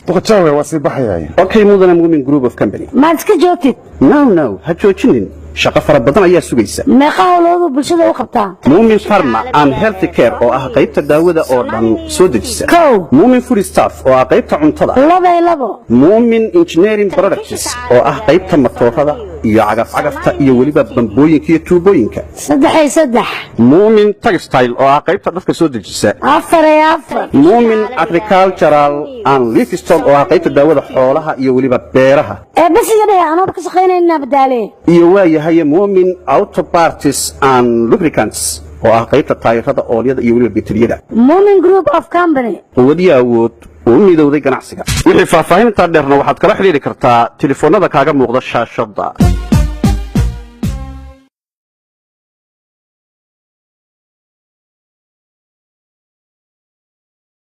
Duqajaawe waa sii baxayay. Okay mudane, Muumin Group of Company. Maad iska joogtid? No, ha joojinin, shaqo fara badan ayaa sugaysa. Meeqa howlooduu bulshada u qabtaa? Muumin Pharma and Health Care oo ah qaybta daawada oo dhan soo dejisa. Kow. Muumin Food Stuff oo ah qaybta cuntada. Labay labo. Muumin Engineering Products oo ah qaybta matoorada iyo cagaf-cagafta iyo weliba bambooyinka iyo tuubooyinka. Saddexay saddex. Muumin Textile oo ah qaybta dharka soo dejisa. Afaray afar. Muumin Agricultural and Livestock oo ah qaybta daawada xoolaha iyo weliba beeraha. Ee bas iga dheh, anooba ka shaqaynaynaa badaale. Iyo waayahay, Muumin Auto Parts and Lubricants oo ah qaybta taayirada, oolyada iyo weliba beteriyada. Muumin Group of Company. Quwadiyo awood uu midowday ganacsiga. Wixii faahfaahintaa dheerna waxaad kala xidhiiri kartaa telefoonada kaaga muuqda shaashadda.